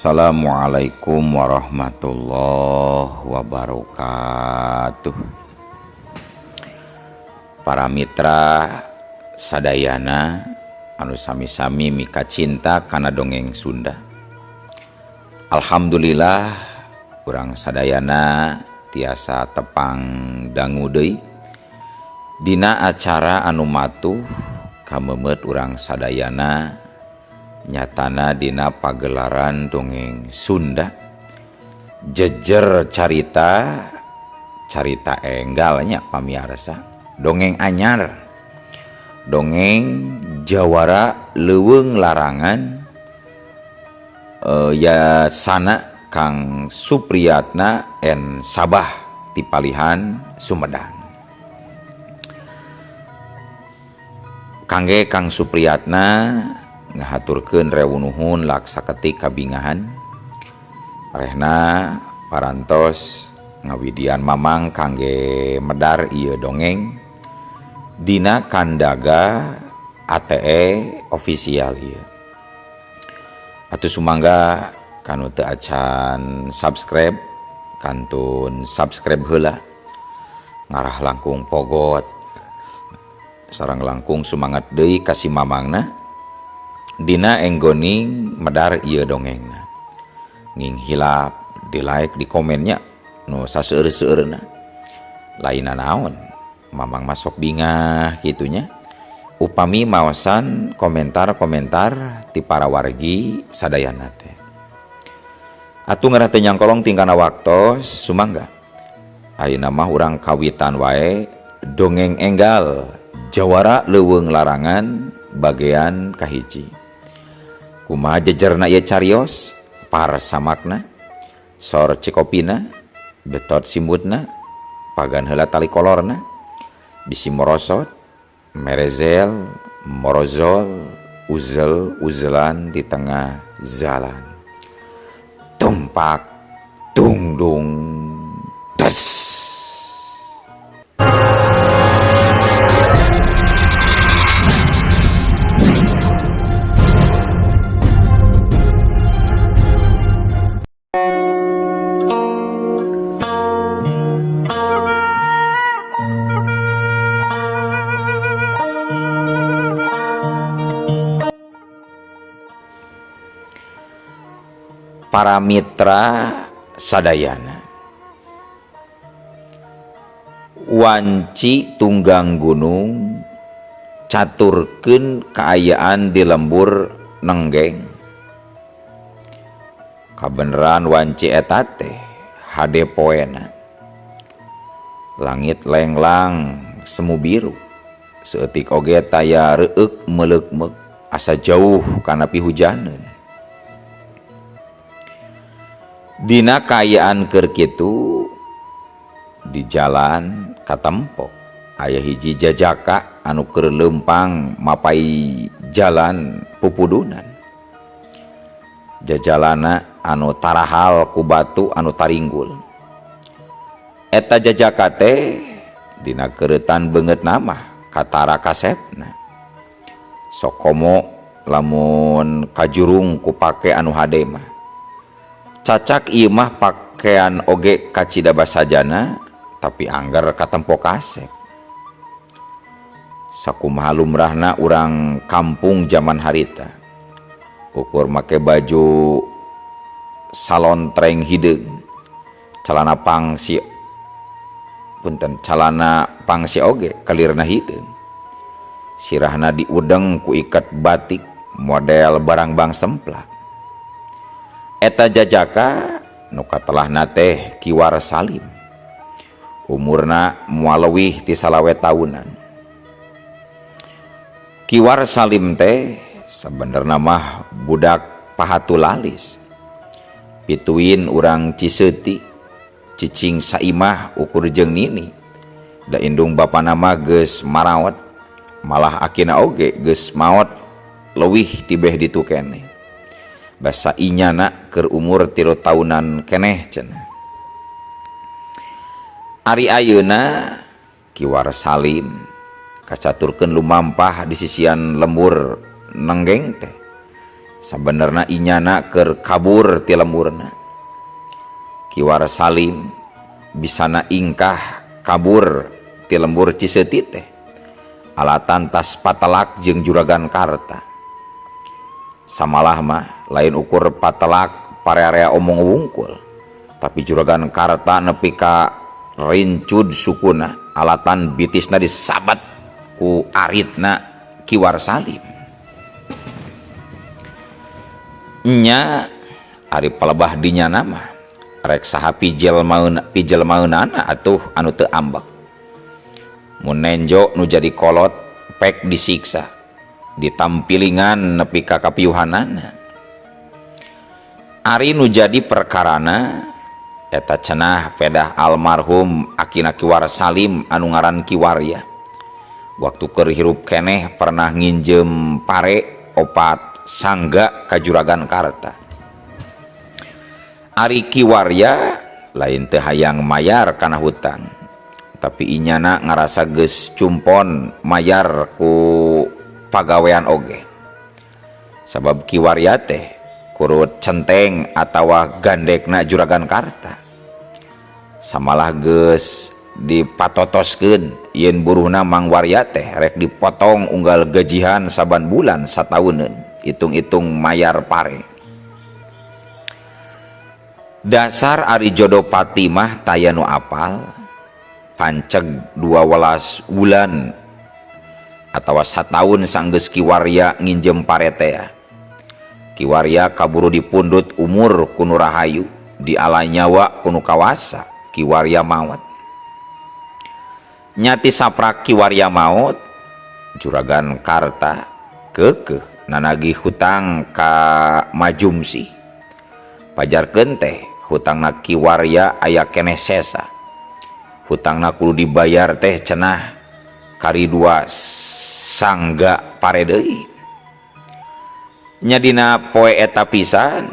Assalamualaikum warahmatullahi wabarakatuh. Para mitra sadayana anu sami-sami mika cinta kana dongeng Sunda. Alhamdulillah urang sadayana tiasa tepang dangu deui dina acara anu matuh kameumeut urang sadayana nyatana dina pagelaran dongeng Sunda. Jejer carita carita enggalnya pamiarsa, dongeng anyar, dongeng jawara leuweung larangan, ya sana Kang Supriyatna N Sabah ti Palihan Sumedang. Kangge Kang Supriyatna ngahaturkeun rewu nuhun laksa ketik kabingahan rehna parantos ngawidian mamang kangge medar ieu dongeng dina kandaga ATE official ieu. Atuh sumangga kanu teu acan subscribe kantun subscribe heula, ngarah langkung pogot sareng langkung sumangat deui ka si mamangna dina enggoning medar ieu dongengna. Nging hilap di like di komennya nu saseueur-seueurna, lainna naon mamang masuk bingah kitunya upami maosan komentar-komentar ti para wargi sadayana teh. Atuh ngarah teu nyangkolong tingkana waktos, sumangga ayeuna mah urang kawitan wae dongeng enggal jawara leuweung larangan bagian kahiji. Kumaha jejerna ieu carios, par samakna, sor cikopina, betot simbutna, pagan heula tali kolorna, bisi morosot, merezel, morozol, uzel uzelan di tengah jalan. Tumpak, tungdung, tes. Para mitra sadayana, wanci tunggang gunung caturkeun kaayaan di lembur Nenggeng. Kabeneran wanci eta teh hade poena. Langit lenglang semu biru, saeutik oge taya reueuk meuleuk-meuk asa jauh kana pihujaneun. Dina kaayaan keur kitu di jalan katempo aya hiji jajaka anu keur leumpang mapai jalan pupudunan. Jajalana anu tarahal ku batu anu taringgul. Eta jajaka teh dina keuretan beungeut mah katara kasepna. Sokomo lamun kajurung ku pake anu hade mah. Cacak ieu mah pakean oge kacida basajana tapi angger katempo kasep. Sakumaha lumrahna urang kampung zaman harita. Ukur make baju salontreng hideung, calana pangsi punten calana pangsi oge kalirna hideung. Sirahna diudeng ku ikat batik model barangbang semplak. Eta jajaka nu katelahna teh Kiwar Salim. Umurna moal leuwih ti 25 taunan. Kiwar Salim teh sabenerna mah budak pahatu lalis. Pituin urang Ciseuti, cicing saimah ukur jeung nini. Da indung bapana mah geus maraot, malah akina oge geus maot leuwih ti beh ditu keneh. Basa inyana keur umur 3 taunan keneh cenah. Ari ayeuna Kiwar Salim kacaturkeun lumampah di sisian lembur Nenggeng teh. Sabenerna inyana keur kabur ti lemburna. Ki Warsalim bisana ingkah kabur ti lembur Ciseuti teh. Alatan tas patelak jeung Juragan Karta. Samalah mah lain ukur patelak parea-area omong wungkul. Tapi Juragan Karta nepi ka rincud sukuna alatan bitisna disabat ku aritna Ki Warsalim. Nya ari palebah dinyana mah rek saha pijel maun pijel maunana atuh anu teu ambek. Mun nenjo nu jadi kolot pek disiksa ditampilingan nepi ka kapiuhanana. Ari nu jadi perkarana eta cenah pedah almarhum akina Ki Warsalim anu ngaran Ki Warya. Waktu keur hirup keneh pernah nginjem pare opat sangga ka Juragan Karta. Ari Ki Warya lain teu hayang mayar kana hutang, tapi inyana ngarasa geus cumpon mayar ku pagawean oge. Sabab Ki Warya teh kurut centeng atawa gandekna Juragan Karta. Samalah geus dipatotoskeun yen buruhna Mang Warya teh rek dipotong unggal gajihan saban bulan satauneun, hitung-hitung mayar pare. Dasar ari jodoh Fatimah taya nu apal, panceg 12 bulan atawa sataun sanggeus Ki Warya nginjem pare teh. Ki Warya kaburu dipundut umur ku nu rahayu, diala nyawa ku nu kawasa, Ki Warya maot. Nyati saprak Ki Warya maot, Juragan Karta keukeuh nanagih hutang ka Majumsi. Pajarkeun teh hutangna Ki Warya aya keneh sesa. Hutangna kudu dibayar teh cenah kari 2 sangga pare deui. Nya dina poe eta pisan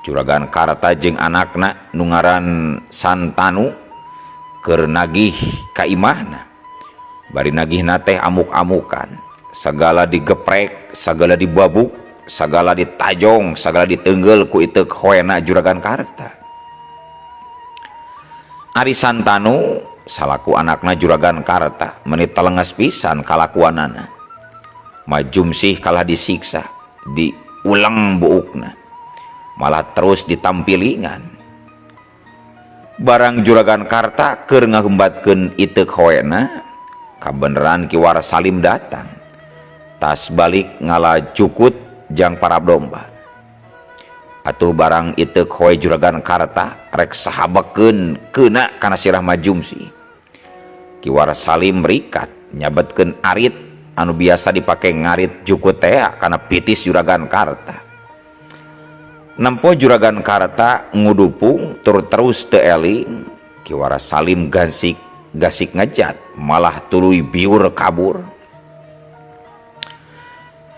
Juragan Karta jeung anakna nu ngaran Santanu keur nagih ka imahna. Bari nagihna teh amuk-amukan, sagala digeprek, sagala dibabuk, sagala ditajong, sagala ditenggel ku iteuk hoena Juragan Karta. Ari Santanu salaku anakna Juragan Karta meuni telenges pisan kalakuanana. Majumsih kalah disiksa, diulang buukna, malah terus ditampilingan. Barang Juragan Karta keur ngahembatkeun iteuk hoena, kabeneran Ki Warsalim datang. Tas balik ngala cukut jang para domba. Atuh barang iteuk hoe Juragan Karta rek sahabakeun keuna kana sirah Majumsi. Ki Warsalim rikat nyabetkeun arit anu biasa dipake ngarit jukut tea kana pitis Juragan Karta. Nempo Juragan Karta ngudupung tur terus teu eling, Ki Warsalim gasik ngejat malah tuluy biur kabur.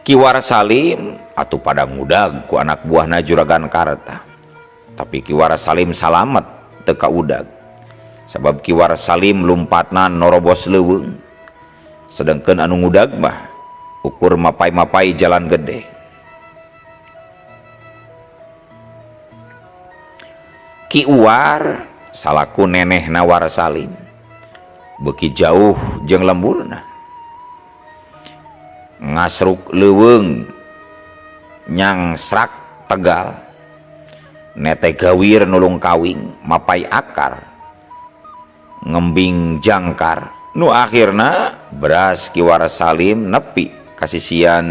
Ki Warsalim atuh pada ngudag ku anak buahna Juragan Karta. Tapi Ki Warsalim salamet teu kaudag. Sabab Ki Warsalim lumpatna norobos leuweung. Sedengkeun anu ngudag mah ukur mapai-mapai jalan gede. Ki Uwar salaku nenehna Warsalim beuki jauh jeung lemburna. Ngasruk leuweung nyangsrak Tegal. Nete gawir nulung kawing mapai akar ngembing jangkar. Nu akhirna beras Ki Warsalim nepi kasisian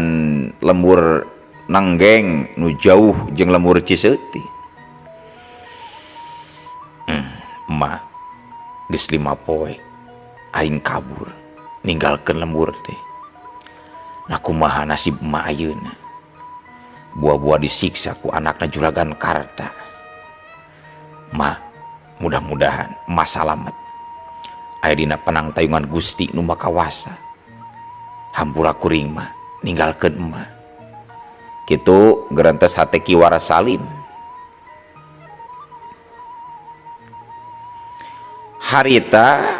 lembur Nenggeng nu jauh jeung lembur Ciseuti. Emak geus 5 poe aing kabur ninggalkeun lembur teh. Nah kumaha nasib emak ayeuna? Buah-buah disiksa ku anakna Juragan Karta. Ma, mudah-mudahan emak salamet. Aya dina penang tayungan Gusti nu Makawasa. Hampura kuring mah ninggalkeun emak. Kitu gerentes hate Ki Warsalim. Harita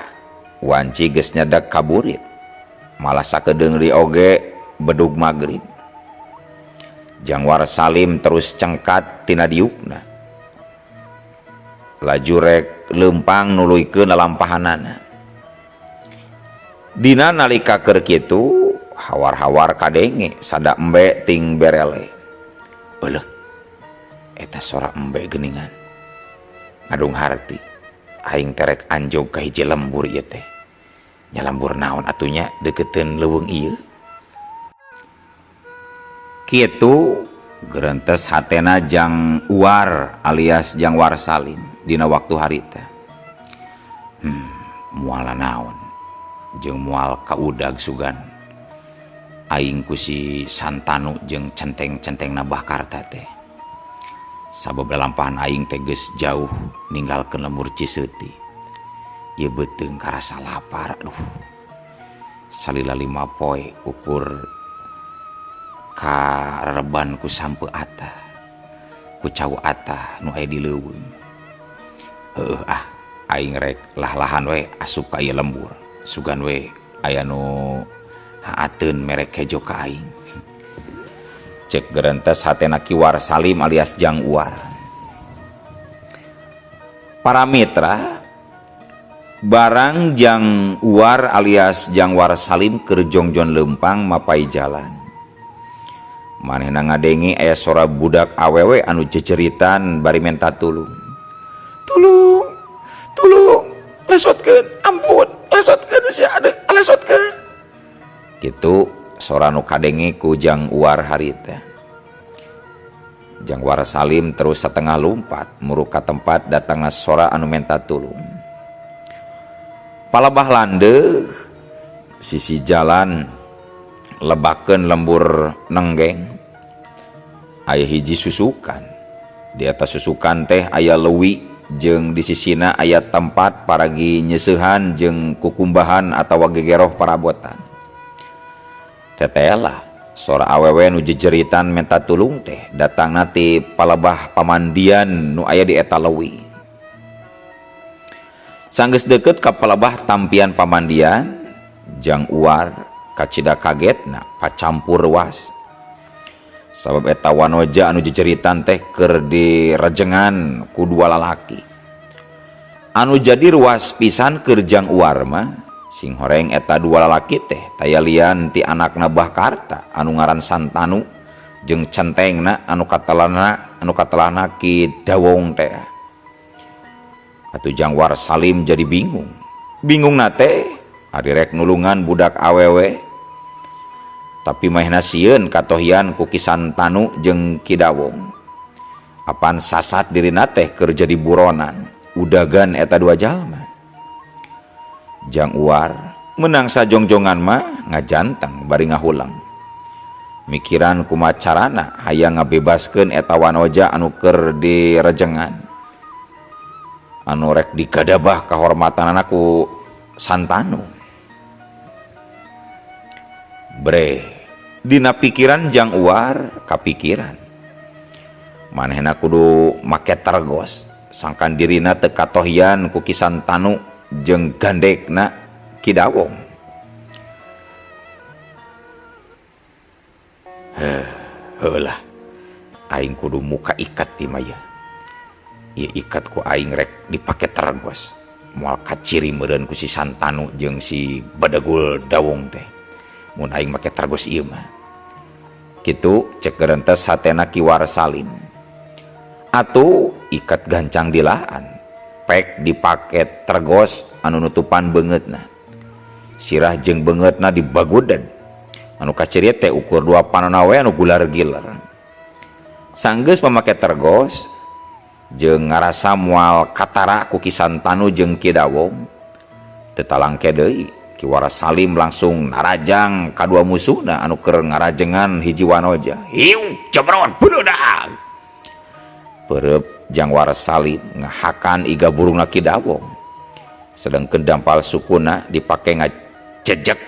wanci geus nyedak kaburit. Malah sakedeung deui oge bedug magrib. Jangwar Salim terus cengkat tina diukna. Laju rek leumpang nuluykeun lalampahanana. Dina nalika keur kitu hawar-hawar kadenge sada embe ting berele. Euleuh, eta sora embe geuningan. Ngadung harti aing terek anjog ka hiji lembur ieu teh. Nya lembur naon atunya deukeuteun leuweung ieu. Kitu gerentes hatena Jang Uwar alias Jangwar Salim dina waktu harita. Moal naon jeung moal kaudag sugan aing ku si Santanu jeung centeng-centengna Bah Karta teh. Sabab lalampahan aing teh geus jauh ninggalkeun lembur Ciseuti. Ieu beuteung karasa lapar, aduh. Salila 5 poe ukur karereban ku sampeu atah, ku cau atah nu aya di leuweung. Heueuh ah, aing rek lah-lahan we asup ka ieu lembur. Sugan we aya nu haateun mere kejo ka aing. Cek gerentes hatena Ki War Salim alias Jang Uwar. Para mitra, barang Jang Uwar alias Jang War Salim keur jongjon leumpang mapai jalan. Manehna ngadenge aya sora budak awewe anu ceceritan bari menta tulung. Tulung, tulung, lesotkeun, ampun, lesotkeun sia, aduh, lesotkeun. Kitu sora nu kadenge ku Jang Uwar harita. Jang War Salim terus setengah lumpat muruk ka tempat datangna sora anu menta tulung. Palebah landeuh sisi jalan lebakeun lembur nenggeng. Aya hiji susukan. Di atas susukan teh aya leuwi jeung di sisina aya tempat paragi nyeusehan jeung kukumbahan atawa gegeroh parabotan. Tetelah sora awewe nu jejeritan menta tulung teh datangna ti palebah pamandian nu aya di eta leuwi. Sanggeus deukeut ka palebah tampian pamandian, Jang Uwar kacida kagetna pacampur ruas. Sabab eta wanoja anu jejeritan teh keur direjengan ku dua lalaki. Anu jadi ruas pisan keur Jang Uwar mah sing horeng eta dua lalaki teh taya lian ti anakna Bah Karta anu ngaran Santanu jeung centengna anu katelana Ki Dawong teh. Atuh Jang War Salim jadi bingung. Bingungna teh ari rek nulungan budak awewe tapi mahna sieun katohian ku Ki Santanu jeung Ki Dawong. Apan sasat dirina teh keur jadi buronan udagan eta dua jalma. Jang Uwar menang sajongjongan mah ngajanteng bari ngahulang. Mikiran kumaha carana hayang ngabebaskeun eta wanoja anu keur direjengan. Anu rek digadabah kahormatanana ku Santanu. Bre, dina pikiran Jang Uwar kapikiran. Manehna kudu make tergos, sangkan dirina teu katohian ku Ki Santanu jeung gandekna Ki Dawong. Heuh, heulah. Aing kudu muka ikat di maya. Ieu ikat ku aing rek dipake tergos. Moal kaciri meureun ku si Santanu jeung si Badagul Dawong teh. Mun aing make tergos ieu mah. Kitu cek gerentes hatena Ki War Salim. Atuh ikat gancang dilaan, pek dipake tergos anu nutupan beungeutna. Sirah jeung beungeutna dibagudan. Anu kaciri teh ukur dua panona we anu gular-gilar. Sanggeus pamake tergos jeung ngarasa moal katara ku Ki Santanu jeung Ki Dawong. Teu talangke deui Ki War Salim langsung narajang kadua musuhna anu keur ngarajengan hiji wanoja. Hiu jebrot beudeudang. Perep Jang War Salim ngahakan iga burungna Ki Dawong. Sedangkeun dampal sukuna dipake ngajejek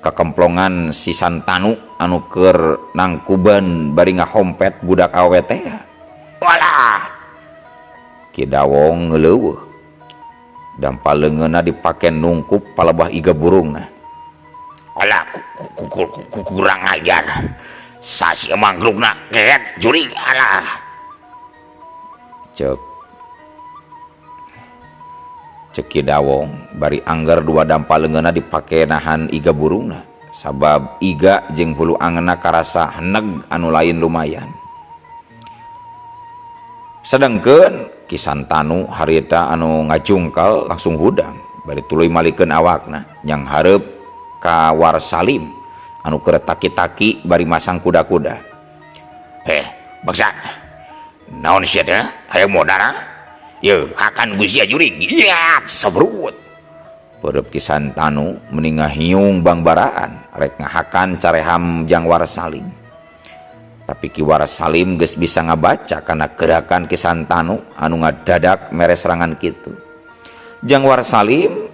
kakemplongan si Santanu anu keur nangkuban bari ngahompet budak awewe teh. Walah. Ki Dawong ngeuleuweuh. Dampal leungeunna dipake nungkup palebah iga burungna. Alah, kurang ajar. Sasi manggrugna geet jurig alah. Cek cek Ki Dawong bari angger dua dampa leungeunna dipake nahan iga burungna sabab iga jeung hulu angeunna karasa heneg anu lain lumayan. Sedengkeun Ki Santanu harita anu ngajungkal langsung hudang bari tuluy malikeun awakna nyang hareup ka Warsalim anu keur taki-taki bari masang kuda-kuda. Heh, bangsa. Naon sia teh? Hayang modar? Yeuh, hakan ku sia jurig. Iya, sobrut. Peureub Ki Santanu meni ngahiung bangbaraan rek ngahakan careham jang Warsalim. Tapi Ki Warsalim geus bisa ngabaca kana gerakan Ki Santanu anu ngadadak mere serangan kitu. Jang Warsalim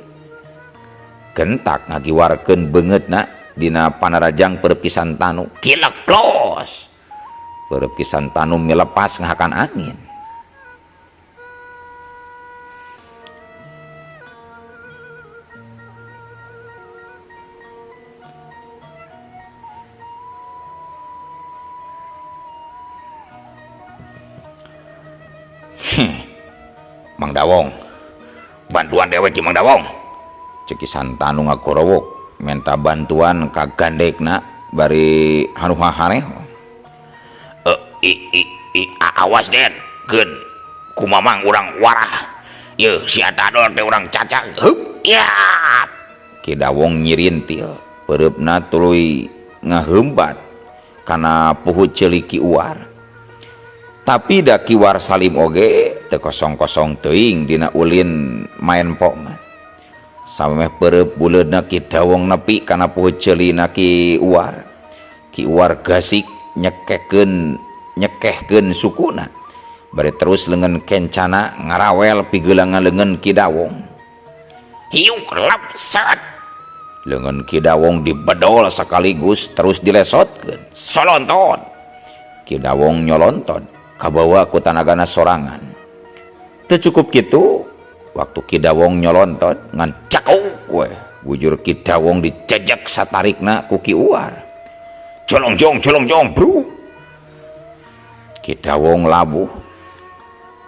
gentak ngagiwarkeun beungeutna dina panarajang peureub Ki Santanu. Kilek plos. Peureub Ki Santanu milepas ngahakan angin. Mang Dawong, bantuan dewek ki Mang Dawong. Cek Ki Santanu ngagorowok minta bantuan ka gandekna bari hanuh-haneho. Awas Den, keun kumamang urang warah. Yeuh si Atador teh urang cacang. Hup, ya. Ki Dawong nyirintil, peureupna tuluy ngaheumbat kana puhu ceuli Ki Uwar. Tapi da Ki Warsalim oge teu kosong-kosong teuing dina ulin maen pok mah. Samemeh peureub buleudna Ki Dawong nepi kana puhu ceulina Ki Uwar. Ki Uwar gasik nyekehkeun sukuna. Bari terus leungeun kencana ngarawel pigelangan leungeun Ki Dawong. Hiuk lap sat. Leungeun Ki Dawong dibedol sekaligus terus dilesotkeun. Solontot. Ki Dawong nyolontot kabawa ku tanagana sorangan. Teu cukup kitu, waktu Ki Dawong nyolontot ngan cakuk we bujur Ki Dawong dijejek satarikna ku Ki Uwar. Colongjong colongjong bro. Ki Dawong labuh.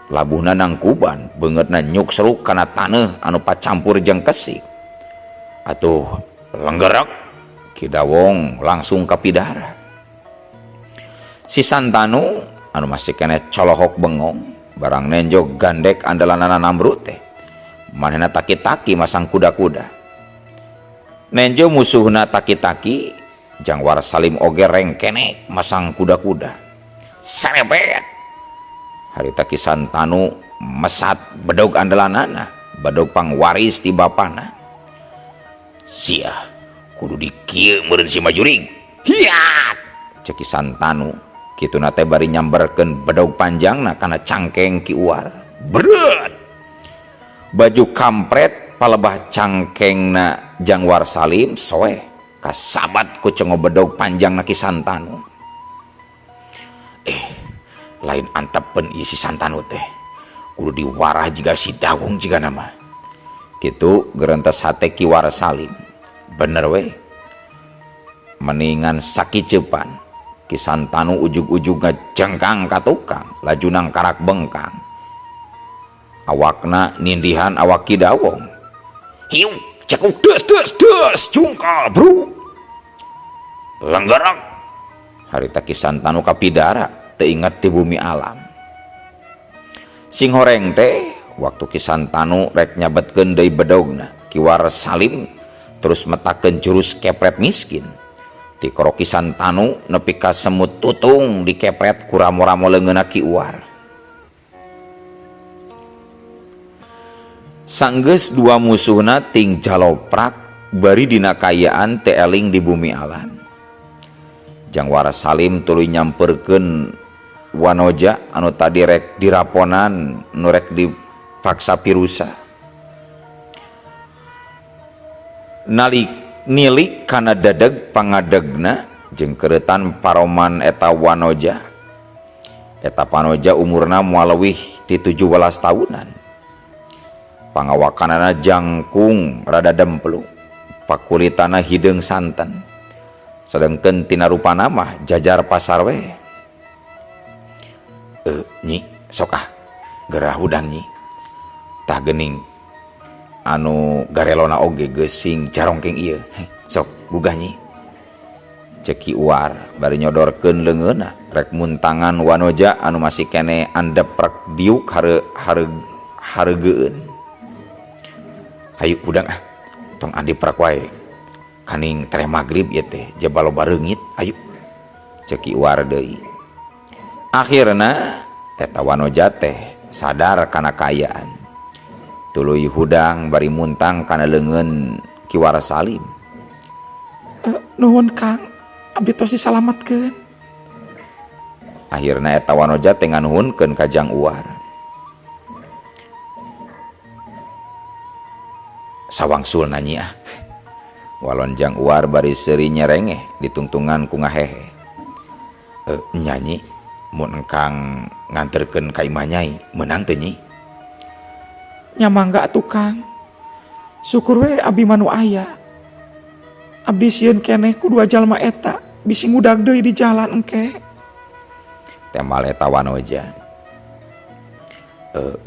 Labuhna nangkuban, beungeutna nyuksruk kana taneuh anu pacampur jeung kesik. Atuh lenggerek Ki Dawong langsung kapidara. Si Santanu anu masih keneh colohok bengong barang nenjo gandek andalanana Namrud teh. Manehna taki-taki masang kuda-kuda. Nenjo musuhna taki-taki, jang Warsalim oge rengkenek masang kuda-kuda. Sarebet. Harita Ki Santanu mesat bedog andalanana, bedog pangwaris ti bapana. Sia kudu dikieu meureun si majurig. Hiat. Cek Ki Santanu kituna teh bari nyamberkeun bedog panjangna kana cangkeng Ki Uwar. Bereut. Baju kampret palebah cangkengna jang Warsalim soeh kasabat ku cengo bedog panjangna Ki Santanu. Lain antepen ieu si Santanu teh. Kudu diwarah jiga si Dawong jiga nama. Kitu gerentes hate Ki Warsalim. Bener we. Meningan sakicepan Ki Santanu ujug-ujug ngajengkang ka tukang, laju nangkarak bengkang. Awakna nindihan awak Ki Dawong. Hiu, cekuk des des des jungkal bro. Lenggerek. Harita Ki Santanu kapidara teu inget di bumi alam. Sing horeng teh waktu Ki Santanu rek nyabetkeun deui bedogna, Ki Warsalim terus metakeun jurus kepret miskin. Ti koro Ki Santanu nepi ka semut tutung dikepret ku ramo-ramo leungeunna Ki Uwar. Sanggeus dua musuhna ting jaloprak bari dina kayaan teu eling di bumi alam. Jang Warsalim tuluy nyamperkeun Wanoja anu tadi rek diraponan nu rek dipaksa pirusa. Nalik nilik kana dadeg pangadegna jeung keureutan paroman eta Wanoja. Eta Panoja umurna moal leuwih ti 17 tahunan. Pangawakanana jangkung rada demplu, pakulitana hideung santen. Sedengkeun tina rupana mah jajar pasar we. Nyi, sok ah gerah hudang nyi. Tah geuning anu garelona oge geus sing carongkeng ieu. Sok gugah nyi. Cek Ki Uwar bari nyodorkeun leungeunna rek muntangan wanoja anu masih keneh andep rek diuk hareugeun. Hayu hudang ah, tong andi prak wae. Kaning tereh magrib ieu teh jaba loba reungit, ayu. Cek Ki Uwar deui. Akhirna eta wanoja teh sadar kana kaayaan. Tuluy hudang bari muntang kana leungeun Ki War Salim. Nuhun Kang, abdi tos disalametkeun. Akhirna eta wanoja teh nganuhunkeun ka Jang Uwar. Sawangsulna nyi ah. Walon Jang Uwar bari seuri nyerengeh ditungtungan ku ngahehe. Nyanyi mun engkang nganterkeun ka imah nyai meunang teu nyi? Nya mangga atuh Kang. Syukur we abdi mah nu aya. Abdi sieun keneh ku dua jalma eta bisi ngudag deui di jalan engke. Tembal eta wanoja.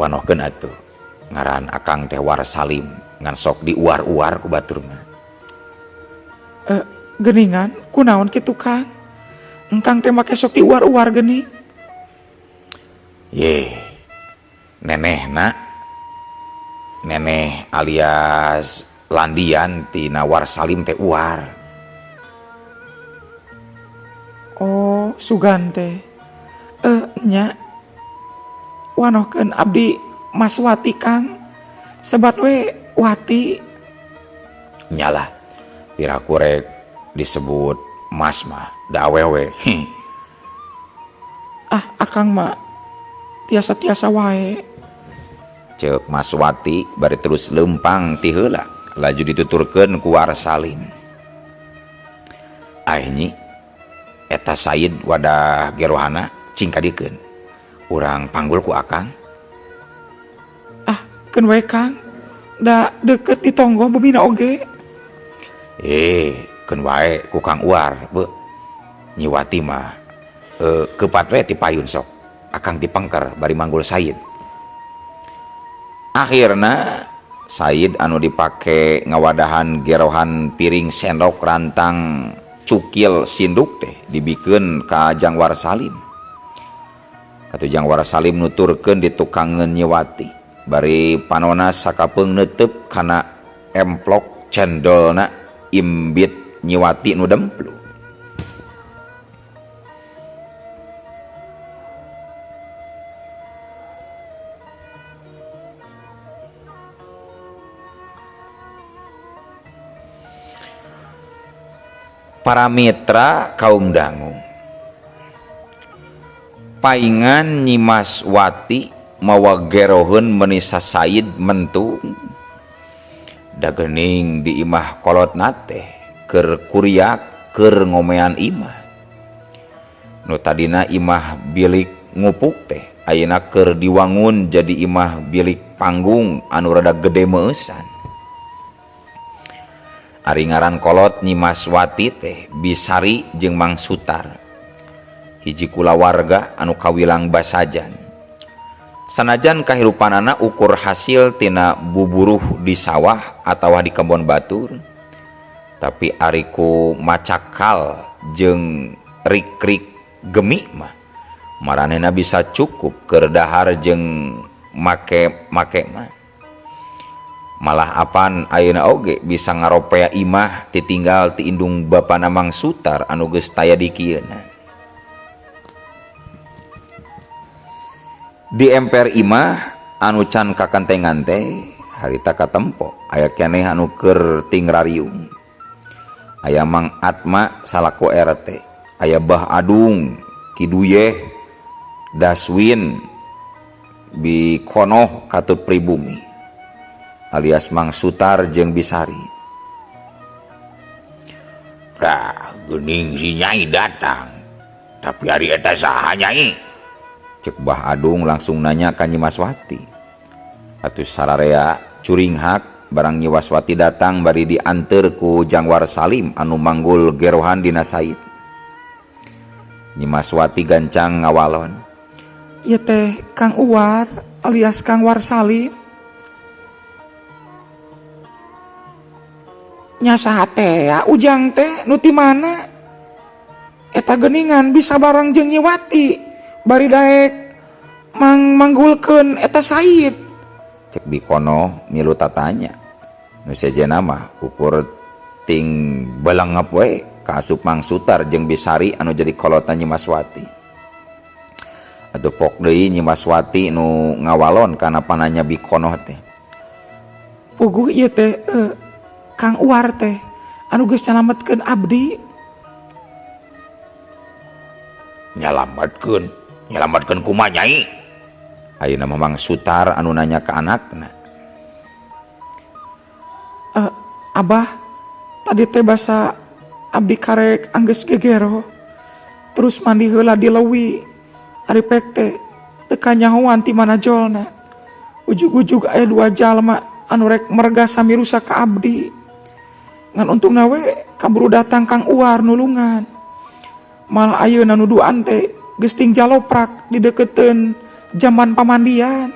Wanohkeun atuh. Ngaran akang teh War Salim ngan sok diuar-uar ku batur mah. Geuningan kunaon kitu Kang? Engkang teh make sok diuar-uar geuning. Ye, nenehna, neneh alias landian tina War Salim teh uar. Oh, sugan teh. Nya wanohkeun abdi Mas Wati Kang. Sebat we Wati. Nyalah, piraku rek disebut Mas mah da awewe. Ah, akang mah tiasa-tiasa wae. Ceuk Mas Wati bari terus leumpang ti heula laju dituturkeun ku War Salim. Ai nyi, eta Said wadah gerohana cing kadikeun. Urang panggul ku akang. Ah, keun we Kang. Da deukeut di tonggoh bumina oge. Keun wae ku Kang Uwar, beuh. Nyi Wati mah keupat we ti payun sok. Akang dipengker bari manggul Said. Akhirna Said anu dipake ngawadahan gerohan piring sendok rantang cukil sinduk teh dibikeun ka Jang War Salim. Atuh Jang War Salim nuturkeun di tukangeun Nyi Wati. Bari panona sakapeung neuteup kana emplok cendolna imbit Nyi Wati nu demplu. Para mitra kaum dangu, paingan Nyi Mas Wati mawa geroheun meuni sasaid mentung. Dagening di imah kolotna teh keur kuriak keur ngomean imah. Nu tadina imah bilik ngupuk teh ayeuna keur diwangun jadi imah bilik panggung anu rada gede meueusan. Ari ngaran kolot Nyi Mas Wati teh Bisari jeung Mang Sutar. Hiji kulawarga anu kawilang basajan. Sanajan kahirupanana ukur hasil tina buburuh di sawah atawa di kebon batur, tapi ari ku macakal jeung rik-rik gemi mah maranehna bisa cukup keur dahar jeung make-make mah. Malah apan ayeuna oge bisa ngaropea imah titinggal ti indung bapana Mang Sutar anu geus taya di kieuna. Di emper imah anu can kakentengan teh harita katempo aya keneh anu keur tingrariung. Aya Mang Atma salaku RT, aya Bah Adung, Kiduyeh, Daswin, Bikonoh katut pribumi alias Mang Sutar jeung Bisari. Rah, geuning si Nyai datang. Tapi hari eta saha Nyai? Cek Bah Adung langsung nanya ka Nyi Mas Wati. Atuh sararea curinghak Barang Nyi Waswati datang bari dianteur ku Jangwar Salim anu manggul gerohan dina Said. Nyi Maswati gancang ngawalon. Ieu teh Kang Uwar alias Kang Warsalim. Nya saha teh ya Ujang teh nu ti mana? Eta geuningan bisa bareng jeung Nyi Wati bari daek manggulkeun eta Said. Cek Bikono milu tatanya. Nu sejenna mah ukur ting belengep we kaasup Mang Sutar jeung Bisari anu jadi kolotan Nyi Maswati. Atuh pok deui Nyi Maswati nu ngawalon kana pananya Bikono teh. Puguh ieu teh Kang Uwar teh anu geus nyalametkeun abdi. Nyalametkeun? Nyalametkeun kumaha Nyai? Ayeuna mah Mang Sutar anu nanya ka anakna. Abah, tadi teh basa abdi karek anggeus gegero. Terus mandi heula di leuwi. Ari pek teh teu kanyahoan ti mana jolna. Ujug-ujug aya dua jalma anu rek merga sami rusak ka abdi. Ngan untungna we kaburu datang Kang Uwar nulungan. Malah ayeuna nuduhan teh geus ting jaloprak dideketeun jamban pamandian.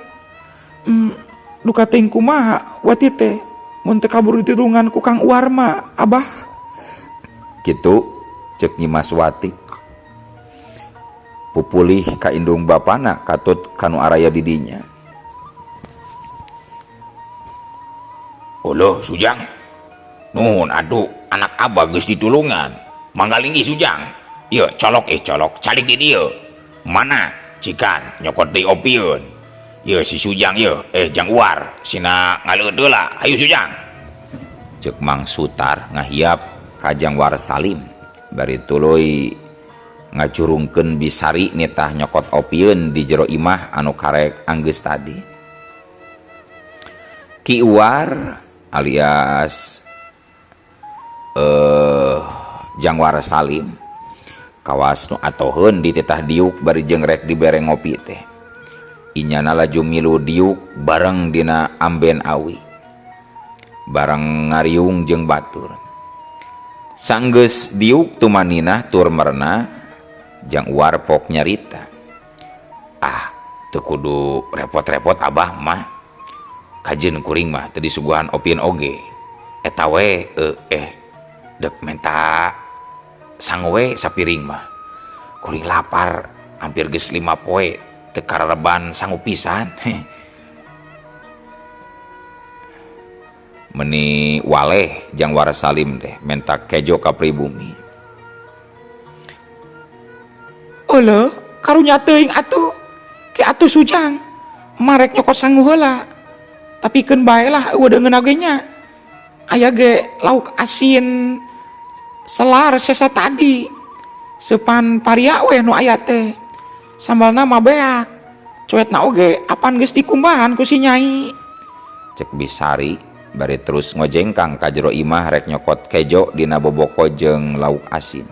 Duka teuing kumaha wati teh mun teu kaburu ditulungan ku Kang Uwar mah, Abah. Kitu ceuk Nyi Maswati. Pupulih ka indung bapana katut kanu araya di dinya. Uluh Sujang. Nuhun atuh anak abah geus ditulungan. Mangga linggih Sujang. Ieu colok colok calik di dieu. Mana cikan nyokot deui opieun. Ieu si Sujang ieu Jang Uwar sina ngaleueut heula. Hayu Sujang. Ceuk Mang Sutar ngahiap ka Jang War Salim bari tuluy ngajurungkeun Bisari nitah nyokot opieun di jero imah anu karek anggeus tadi. Ki Uwar alias Jangwar Salim kawas nu atoheun dititah diuk bari jeung rek dibere ngopi teh. Inyana laju milu diuk bareng dina amben awi. Bareng ngariung jeung batur. Sanggeus diuk tumaninah tur merna Jang Uwar pok nyarita. Ah, teu kudu repot-repot abah mah. Kajeun kuring mah teu disuguhan opieun oge. Eta we dek menta sangu we sapiring mah. Kuring lapar hampir geus 5 poe teu karareban sangu pisan. Meni waleh Jang War Salim teh menta kejo ka pribumi. Euleuh, karunya teuing atuh. Ki atuh Sujang, marek nyokot sangu heula. Tapi keun bae lah eueuh deungeun oge nya. Aya ge lauk asin selar sesa tadi. Seupan paria we nu aya teh. Sambalna mah beak. Cuetna oge apan geus dikumbahan ku si Nyai. Cek Bisari bari terus ngojengkang ka jero imah rek nyokot kejo dina boboko jeung lauk asin.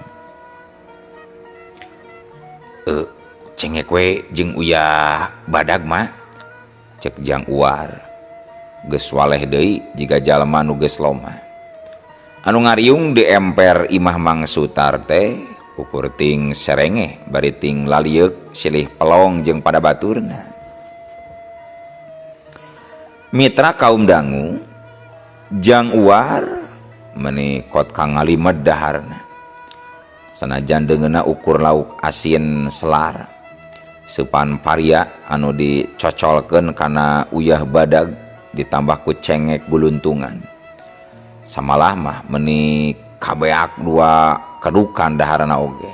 Cengek we jeung uyah badag mah. Cek Jang Uwar. Geus waleh deui jiga jalma nu geus lomah. Anu ngariung di emper imah Mang Sutar teh ukur ting serengeh bari ting lalieuk silih pelong jeung pada baturna. Mitra kaum dangu Jang Uwar meni kot kang ngalimed daharna. Sanajan deungeunna ukur lauk asin selar seupan paria anu dicocolkeun kana uyah badag ditambah ku cengek guluntungan. Samalah mah meni kabeak dua kedukan daharna oge.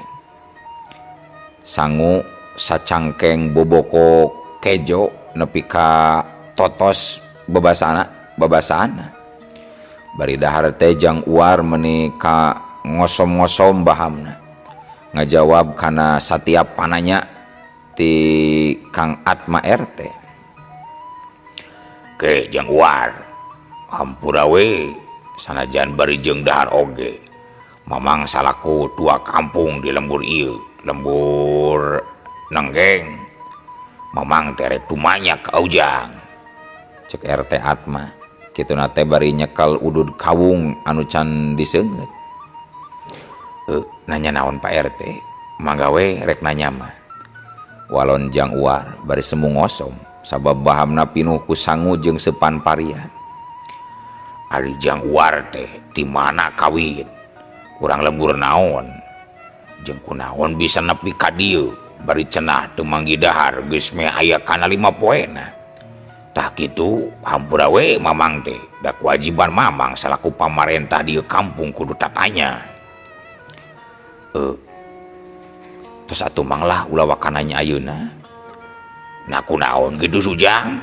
Sangu sacangkeng boboko kejo nepi ka totos babasana. Bari dahar teh Jang Uwar meni ka ngosom-ngosom bahamna. Ngajawab kana satiap pananya ti Kang Atma RT. Ke Jang Uwar, hampura we sanajan bari jeung dahar oge. Mamang salaku tua kampung di lembur ieu, lembur Nenggeng. Mamang terek tumanya ka Ujang. Cek RT Atma. Kituna teh bari nyekel udud kawung anu can diseungeut. Nanya naon Pak RT? Mangga we rek nanya mah. Walon Jang Uwar bari semu ngosom sabab bahamna pinuh ku sangu jeung seupan parian. Ari Jang Uwar teh ti mana kawin? Urang lembur naon? Jeung kunaon bisa nepi ka dieu bari cenah teu manggih dahar geus meh aya kana 5 poena. Tah kitu hampura we Mamang teh, da kewajiban Mamang salaku pamarentah di kampung kudu tatanya. Tos atuh Mang lah ulah wakananya ayeuna. Nah kunaon kitu Sujang?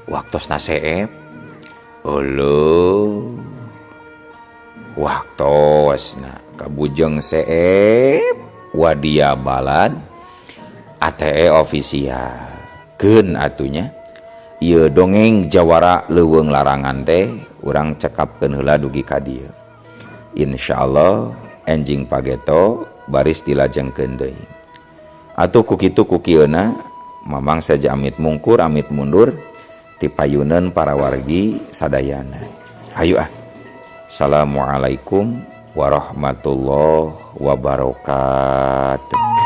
Waktosna seep. Euleuh. Waktosna kabujeng seep wadia balad ATE official. Keun atunya. Ieu dongeng jawara leuweung larangan teh urang cekapkeun heula dugi ka dieu. Insyaallah enjing pageto baris dilajengkeun deui. Atuh ku kitu ku kieuna Mamang saja amit mungkur amit mundur ti payuneun para wargi sadayana. Hayu ah. Assalamualaikum warahmatullahi wabarakatuh.